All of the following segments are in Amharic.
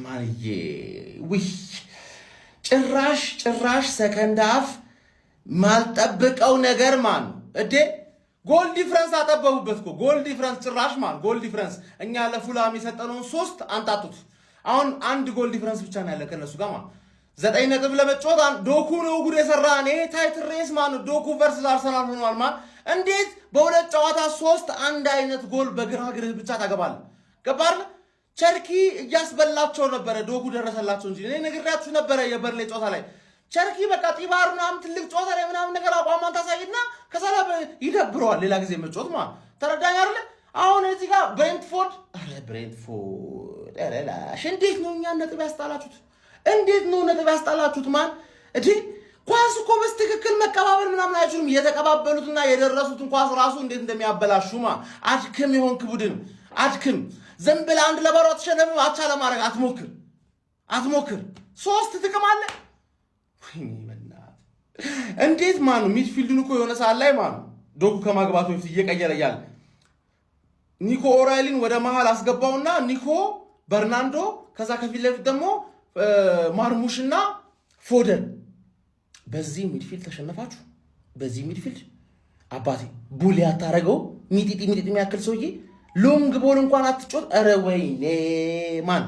ማንዬ ውይ፣ ጭራሽ ጭራሽ second half ማልጠብቀው ነገር ማን እዴ goal difference አጠበቡበት እኮ። Goal difference ጭራሽ ማን goal difference እኛ ለፉላም የሰጠነውን ሶስት አንጣጡት። አሁን አንድ goal difference ብቻ ነው ያለ ከነሱ ጋር ማለት 9 ነጥብ ለመጫወት። ዶኩ ነው ጉድ የሰራ። እኔ title race ማን ዶኩ versus አርሰናል ሆኗል። ማን እንዴት በሁለት ጨዋታ ሶስት አንድ አይነት ጎል በግራ እግርህ ብቻ ታገባለህ? ገባህ? ቸርኪ እያስበላቸው ነበረ። ዶኩ ደረሰላቸው እንጂ እኔ ነግሬያችሁ ነበረ የበርንሌ ጨዋታ ላይ ቸርኪ በቃ ጢባር ምናምን ትልቅ ጨዋታ ላይ ምናምን ነገር አቋሟን ታሳይና ከዛ ይደብረዋል ሌላ ጊዜ መጫወት ማለት። ተረዳኝ አይደለ? አሁን እዚህ ጋር ብሬንትፎርድ፣ ኧረ ብሬንትፎርድ፣ ኧረ ላሽ! እንዴት ነው እኛን ነጥብ ያስጣላችሁት? እንዴት ነው ነጥብ ያስጣላችሁት? ማን እዲ ኳስ እኮ በትክክል መቀባበል ምናምን አይችሉም። የተቀባበሉትና የደረሱትን ኳስ ራሱ እንዴት እንደሚያበላሹማ። አድክም የሆንክ ቡድን አድክም። ዝም ብለህ 1-0 አትሸነፍም። አቻ ለማድረግ አትሞክር፣ አትሞክር። ሶስት ጥቅም አለ። ወይኔ በእናትህ እንዴት ማኑ midfield ኡን እኮ የሆነ ሰዓት ላይ ማኑ ዶኩ ከማግባቱ በፊት እየቀየረ እያለ ኒኮ ኦራይሊን ወደ መሃል አስገባውና ኒኮ፣ በርናንዶ፣ ከዛ ከፊት ለፊት ደግሞ ማርሙሽና ፎደን። በዚህ midfield ተሸነፋችሁ። በዚህ midfield አባቴ bully አታረገው። ሚጢጢ ሚጢጢ የሚያክል ሰውዬ long ball እንኳን አትጮት። ኧረ ወይኔ ማን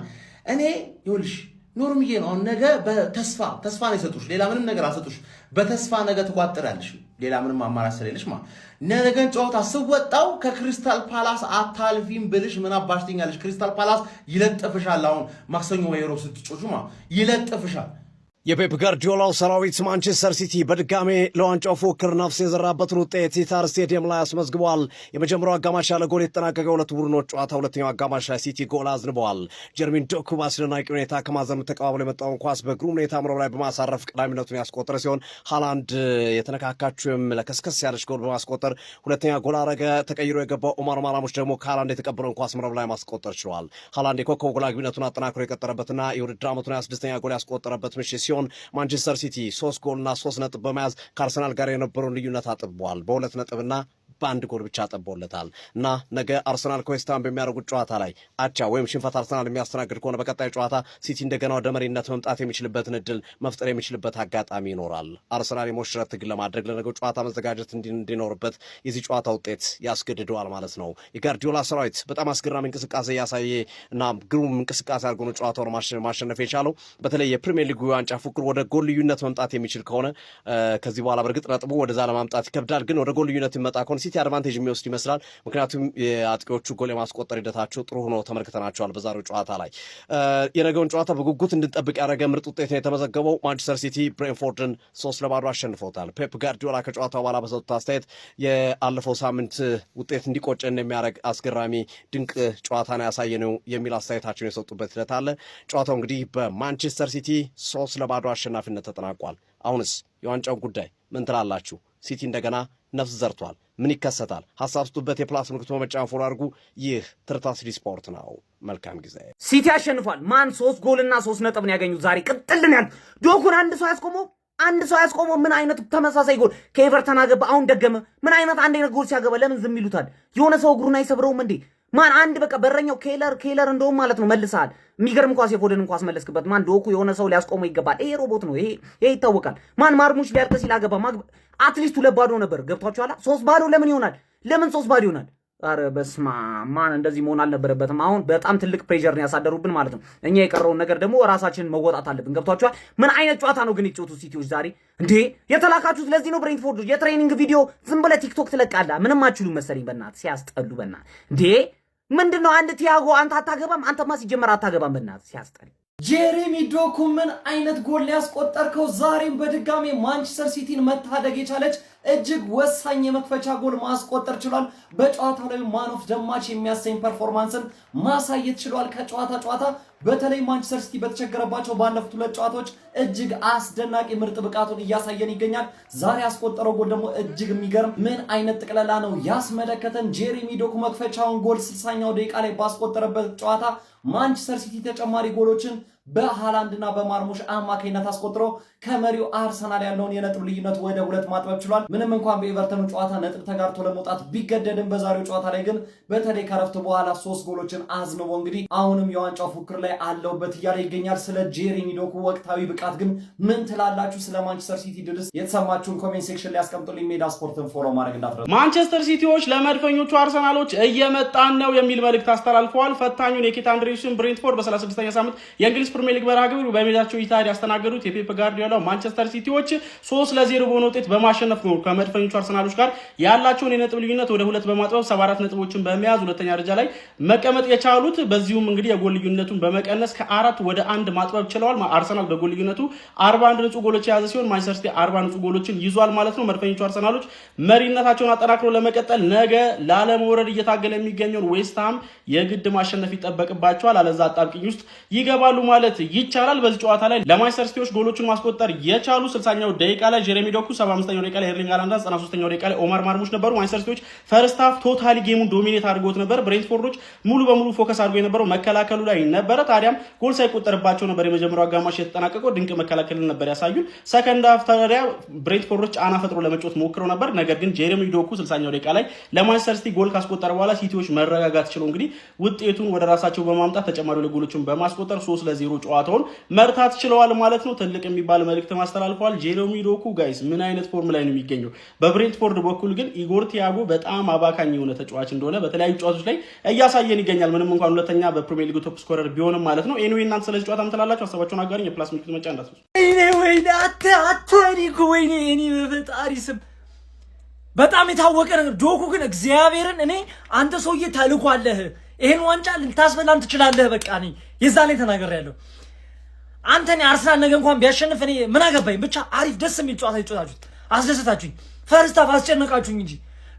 እኔ ይኸውልሽ ኖርምዬ ነው። አሁን ነገ በተስፋ ተስፋ ነው የሰጡሽ፣ ሌላ ምንም ነገር አልሰጡሽ። በተስፋ ነገ ትቋጥራለሽ። ሌላ ምንም አማራጭ ስለሌለሽ ማለት ነገን ጨዋታ ስወጣው ከክሪስታል ፓላስ አታልፊም ብልሽ ምን አባሽ ትይኛለሽ? ክሪስታል ፓላስ ይለጥፍሻል። አሁን ማክሰኞ ወይ ሮብ ስትጮቹ ማለት ይለጥፍሻል። የፔፕ ጋርዲዮላው ሰራዊት ማንቸስተር ሲቲ በድጋሜ ለዋንጫው ፉክክር ነፍስ የዘራበትን ውጤት ኢቲሃድ ስቴዲየም ላይ አስመዝግቧል። የመጀመሪያው አጋማሽ ያለ ጎል የተጠናቀቀ ሁለቱ ቡድኖች ጨዋታ ሁለተኛው አጋማሽ ላይ ሲቲ ጎል አዝንበዋል። ጀርሚን ዶኩ በአስደናቂ ሁኔታ ከማዕዘን ተቀባብሎ የመጣውን ኳስ በግሩም ሁኔታ መረብ ላይ በማሳረፍ ቀዳሚነቱን ያስቆጠረ ሲሆን ሃላንድ የተነካካችውም ለከስከስ ያለች ጎል በማስቆጠር ሁለተኛ ጎል አረገ። ተቀይሮ የገባው ኦማር ማርሙሽ ደግሞ ከሃላንድ የተቀበለውን ኳስ መረብ ላይ ማስቆጠር ችሏል። ሃላንድ የኮከብ ጎል አግቢነቱን አጠናክሮ የቀጠለበትና የውድድር ዓመቱን 26ኛ ጎል ያስቆጠረበት ምሽት ሲሆን ማንቸስተር ሲቲ ሶስት ጎልና 3 ነጥብ በመያዝ ከአርሰናል ጋር የነበረውን ልዩነት አጥብቧል። በ2 ነጥብና በአንድ ጎል ብቻ ጠቦለታል እና ነገ አርሰናል ከዌስትሃም በሚያደርጉት ጨዋታ ላይ አቻ ወይም ሽንፈት አርሰናል የሚያስተናግድ ከሆነ በቀጣይ ጨዋታ ሲቲ እንደገና ወደ መሪነት መምጣት የሚችልበትን እድል መፍጠር የሚችልበት አጋጣሚ ይኖራል። አርሰናል የሞሽረት ትግል ለማድረግ ለነገው ጨዋታ መዘጋጀት እንዲኖርበት የዚህ ጨዋታ ውጤት ያስገድደዋል ማለት ነው። የጋርዲዮላ ሰራዊት በጣም አስገራሚ እንቅስቃሴ እያሳየ እና ግሩም እንቅስቃሴ አድርጎ ነው ጨዋታውን ማሸነፍ የቻለው። በተለይ የፕሪሚየር ሊጉ ዋንጫ ፉክክር ወደ ጎል ልዩነት መምጣት የሚችል ከሆነ ከዚህ በኋላ በእርግጥ ነጥቡ ወደዛ ለማምጣት ይከብዳል፣ ግን ወደ ጎል ልዩነት የሚመጣ ከሆነ ሲቲ advantage የሚወስድ ይመስላል። ምክንያቱም የአጥቂዎቹ ጎል የማስቆጠር ሂደታቸው ጥሩ ሆኖ ተመልክተናቸዋል በዛሬው ጨዋታ ላይ። የነገውን ጨዋታ በጉጉት እንድንጠብቅ ያደረገ ምርጥ ውጤት ነው የተመዘገበው። ማንቸስተር ሲቲ ብሬንፎርድን 3-0 አሸንፈውታል። ፔፕ ጋርዲዮላ ከጨዋታው በኋላ በሰጡት አስተያየት የአለፈው ሳምንት ውጤት እንዲቆጨን የሚያደርግ አስገራሚ ድንቅ ጨዋታ ነው ያሳየነው የሚል አስተያየታቸውን የሰጡበት ሂደት አለ። ጨዋታው እንግዲህ በማንቸስተር ሲቲ 3-0 አሸናፊነት ተጠናቋል። አሁንስ የዋንጫው ጉዳይ ምን ትላላችሁ? ሲቲ እንደገና ነፍስ ዘርቷል። ምን ይከሰታል? ሀሳብ ስጡበት። የ plus ምልክቱ በመጫን follow አድርጉ። ይህ ትርታ ሲቲ ስፖርት ነው። መልካም ጊዜ። ሲቲ አሸንፏል። ማን ሶስት ጎልና 3 ነጥብ ነው ያገኙት ዛሬ። ቅጥልን ያሉት ዶኩን አንድ ሰው ያስቆመው፣ አንድ ሰው ያስቆመው። ምን አይነት ተመሳሳይ ጎል ከኤቨርተን አገባ፣ አሁን ደገመ። ምን አይነት አንድ አይነት ጎል ሲያገባ ለምን ዝም ይሉታል? የሆነ ሰው እግሩን አይሰብረውም እንዴ? ማን አንድ በቃ በረኛው ኬለር ኬለር እንደውም ማለት ነው መልሰሃል። የሚገርም ኳስ የፎደንን ኳስ መለስክበት። ማን ዶኩ የሆነ ሰው ሊያስቆመው ይገባል። ይሄ ሮቦት ነው። ይሄ ይታወቃል። ማን ማርሙሽ ሊያልቅ ሲል አገባ። At least 2-0 ነበር። ገብቷችኋል? 3-0 ለምን ይሆናል? ለምን 3-0 ይሆናል? አረ በስማ ማን እንደዚህ መሆን አልነበረበትም። አሁን በጣም ትልቅ pressure ነው ያሳደሩብን ማለት ነው። እኛ የቀረውን ነገር ደግሞ ራሳችንን መወጣት አለብን። ገብቷችኋል? ምን አይነት ጨዋታ ነው ግን የተጫወቱት ሲቲዎች ዛሬ? እንዴ የተላካችሁት ለዚህ ነው። ብሬንትፎርድ የ training ቪዲዮ ዝም ብለህ ቲክቶክ ትለቃለህ። ምንም አችሉ መሰለኝ። በእናትህ ሲያስጠሉ። በእናትህ እንዴ ምንድን ነው? አንድ ቲያጎ አንተ አታገባም። አንተማ ሲጀመር አታገባም። በእናትህ ሲያስጠል። ጄሬሚ ዶኩ ምን አይነት ጎል ያስቆጠርከው! ዛሬም በድጋሜ ማንቸስተር ሲቲን መታደግ የቻለች እጅግ ወሳኝ የመክፈቻ ጎል ማስቆጠር ችሏል። በጨዋታው ላይ man of the match የሚያሰኝ performance ን ማሳየት ችሏል። ከጨዋታ ጨዋታ በተለይ ማንቸስተር ሲቲ በተቸገረባቸው ባለፉት ሁለት ጨዋታዎች እጅግ አስደናቂ ምርጥ ብቃቱን እያሳየን ይገኛል። ዛሬ ያስቆጠረው ጎል ደግሞ እጅግ የሚገርም ምን አይነት ጥቅለላ ነው ያስመለከተን። ጄሬሚ ዶኩ መክፈቻውን ጎል 60ኛው ደቂቃ ላይ ባስቆጠረበት ጨዋታ ማንቸስተር ሲቲ ተጨማሪ ጎሎችን በሃላንድና በማርሙሽ አማካኝነት አስቆጥሮ ከመሪው አርሰናል ያለውን የነጥብ ልዩነት ወደ 2 ማጥበብ ችሏል። ምንም እንኳን በኤቨርተኑ ጨዋታ ነጥብ ተጋርቶ ለመውጣት ቢገደድም በዛሬው ጨዋታ ላይ ግን በተለይ ከረፍት በኋላ 3 ጎሎችን አዝንቦ እንግዲህ አሁንም የዋንጫው ፉክክር ላይ አለውበት እያለ ይገኛል። ስለ ጄሬሚ ዶኩ ወቅታዊ ብቃት ግን ምን ትላላችሁ? ስለ ማንቸስተር ሲቲ ድልስ የተሰማችሁን comment section ላይ አስቀምጡልኝ። ሜዳ ስፖርትን follow ማድረግ እንዳትረሱ። ማንቸስተር ሲቲዎች ለመድፈኞቹ አርሰናሎች እየመጣን ነው የሚል መልእክት አስተላልፈዋል። ፈታኙን የኪት አንድሪውስን ብሬንትፎርድ በ36ኛ ሳምንት የእንግሊዝ ፕሪሚየር ሊግ መርሃ ግብር በሜዳቸው ኢቲሃድ ያስተናገዱት የፔፕ ጋርዲዮላ ማንቸስተር ሲቲዎች 3-0 በሆነ ውጤት በማሸነፍ ነው ከመድፈኞቹ አርሰናሎች ጋር ያላቸውን የነጥብ ልዩነት ወደ 2 በማጥበብ 74 ነጥቦችን በመያዝ ሁለተኛ ደረጃ ላይ መቀመጥ የቻሉት። በዚሁም እንግዲህ የጎል ልዩነቱን በመቀነስ ከ4 ወደ 1 ማጥበብ ችለዋል። አርሰናል በጎል ልዩነቱ 41 ንጹህ ጎሎች የያዘ ሲሆን ማንቸስተር ሲቲ 40 ንጹህ ጎሎችን ይዟል ማለት ነው። መድፈኞቹ አርሰናሎች መሪነታቸውን አጠናክሮ ለመቀጠል ነገ ላለመውረድ እየታገለ የሚገኘውን ዌስትሃም የግድ ማሸነፍ ይጠበቅባቸዋል። አለዛ አጣብቂኝ ውስጥ ይገባሉ ማለት ይቻላል። በዚህ ጨዋታ ላይ ለማንቸስተር ሲቲዎች ጎሎቹን ማስቆጠር የቻሉ 60ኛው ደቂቃ ላይ ጀሬሚ ዶኩ፣ 75ኛው ደቂቃ ላይ ኤርሊንግ ሃላንድ፣ 93ኛው ደቂቃ ላይ ኦማር ማርሙሽ ነበሩ። ማንቸስተር ሲቲዎች first half totally game ኡን dominate አድርገውት ነበር። ብሬንትፎርዶች ሙሉ በሙሉ focus አድርጎ የነበረው መከላከሉ ላይ ነበረ። ታዲያም ጎል ሳይቆጠርባቸው ነበር የመጀመሪያው አጋማሽ የተጠናቀቀው። ድንቅ መከላከልን ነበር ያሳዩን። Second half ታዲያ ብሬንትፎርዶች ጫና ፈጥሮ ለመጫወት ሞክረው ነበር። ነገር ግን ጄሬሚ ዶኩ 60ኛው ደቂቃ ላይ ለማንቸስተር ሲቲ ጎል ካስቆጠረ በኋላ ሲቲዎች መረጋጋት ችለው እንግዲህ ውጤቱን ወደ ራሳቸው በማምጣት ተጨማሪ ሁለት ጎሎችን በማስቆጠር 3-0 ጨዋታውን መርታት ችለዋል ማለት ነው። ትልቅ የሚባል መልእክት ማስተላልፈዋል። ጄሬሚ ዶኩ guys ምን አይነት form ላይ ነው የሚገኘው? በብሬንትፎርድ በኩል ግን ኢጎር ቲያጎ በጣም አባካኝ የሆነ ተጫዋች እንደሆነ በተለያዩ ጨዋታዎች ላይ እያሳየን ይገኛል። ምንም እንኳን ሁለተኛ በፕሪሚየር ሊግ top scorer ቢሆንም ማለት ነው። Anyway እናንተ ስለዚህ ጨዋታ ምን ትላላችሁ? ሀሳባችሁን አጋሩኝ። የ plus ምልክት መጫን እንዳትረሱ። ወይኔ ወይኔ፣ አተ አተ፣ እኔ እኮ ወይኔ፣ እኔ በፈጣሪ ስም በጣም የታወቀ ነገር ዶኩ ግን እግዚአብሔርን እኔ አንተ ሰውዬ ተልኮ አለህ፣ ይሄን ዋንጫ ልታስበላን ትችላለህ። በቃ እኔ የዛኔ ተናግሬያለሁ። አንተ እኔ አርሰናል ነገ እንኳን ቢያሸንፍ እኔ ምን አገባኝ። ብቻ አሪፍ ደስ የሚል ጨዋታ ይጫወታችሁት፣ አስደሰታችሁኝ። First half አስጨነቃችሁኝ እንጂ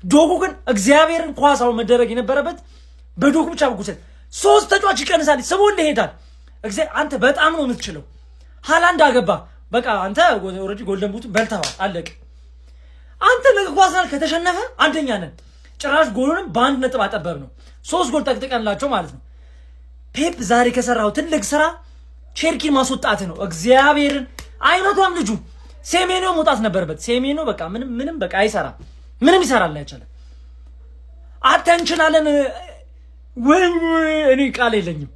ዶኩ ግን እግዚአብሔርን ኳስ አሁን መደረግ የነበረበት በዶኩ ብቻ በጉሰት ሶስት ተጫዋች ይቀንሳል፣ ስቦልህ ይሄዳል። አንተ በጣም ነው የምትችለው። ሃላንድ አገባ። በቃ አንተ already golden boot በልተዋል፣ አለቅ። አንተ ነገ እኮ አርሰናል ከተሸነፈ አንደኛ ነን። ጭራሽ ጎሉንም በ1 ነጥብ አጠበብ ነው። ሶስት ጎል ጠቅጥቀንላቸው ማለት ነው። ፔፕ ዛሬ ከሰራው ትልቅ ስራ ቼርኪን ማስወጣት ነው። እግዚአብሔርን አይመቷም ልጁ። ሴሜኖ መውጣት ነበረበት። ሴሜኖ በቃ ምንም ምንም በቃ አይሰራም። ምንም ይሰራል አይቻልም። አተ እንችላለን ወይ እኔ ቃል የለኝም።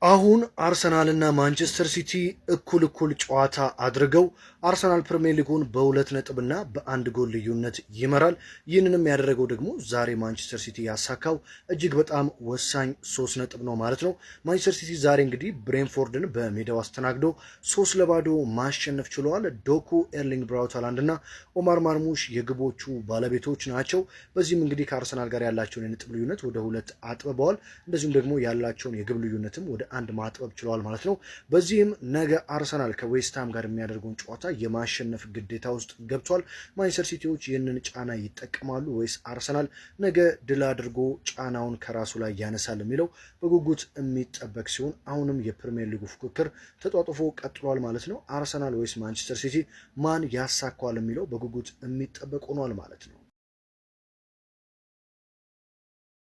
አሁን አርሰናልና ማንቸስተር ሲቲ እኩል እኩል ጨዋታ አድርገው አርሰናል ፕሪሚየር ሊጉን በ2 ነጥብና በ1 ጎል ልዩነት ይመራል። ይህንንም ያደረገው ደግሞ ዛሬ ማንቸስተር ሲቲ ያሳካው እጅግ በጣም ወሳኝ 3 ነጥብ ነው ማለት ነው። ማንቸስተር ሲቲ ዛሬ እንግዲህ ብሬንፎርድን በሜዳው አስተናግዶ 3-0 ማሸነፍ ችለዋል። ዶኩ፣ ኤርሊንግ ብራውት ሃላንድ እና ኦማር ማርሙሽ የግቦቹ ባለቤቶች ናቸው። በዚህም እንግዲህ ከአርሰናል ጋር ያላቸውን የነጥብ ልዩነት ወደ 2 አጥብበዋል። እንደዚሁም ደግሞ ያላቸውን የግብ ልዩነትም ወደ 1 ማጥበብ ችለዋል ማለት ነው። በዚህም ነገ አርሰናል ከዌስትሃም ጋር የሚያደርገውን ጨዋታ የማሸነፍ ግዴታ ውስጥ ገብቷል። ማንቸስተር ሲቲዎች ይህንን ጫና ይጠቀማሉ ወይስ አርሰናል ነገ ድል አድርጎ ጫናውን ከራሱ ላይ ያነሳል የሚለው በጉጉት የሚጠበቅ ሲሆን አሁንም የፕሪሚየር ሊጉ ፉክክር ተጧጡፎ ቀጥሏል ማለት ነው። አርሰናል ወይስ ማንቸስተር ሲቲ ማን ያሳካዋል የሚለው በጉጉት የሚጠበቅ ሆኗል ማለት ነው።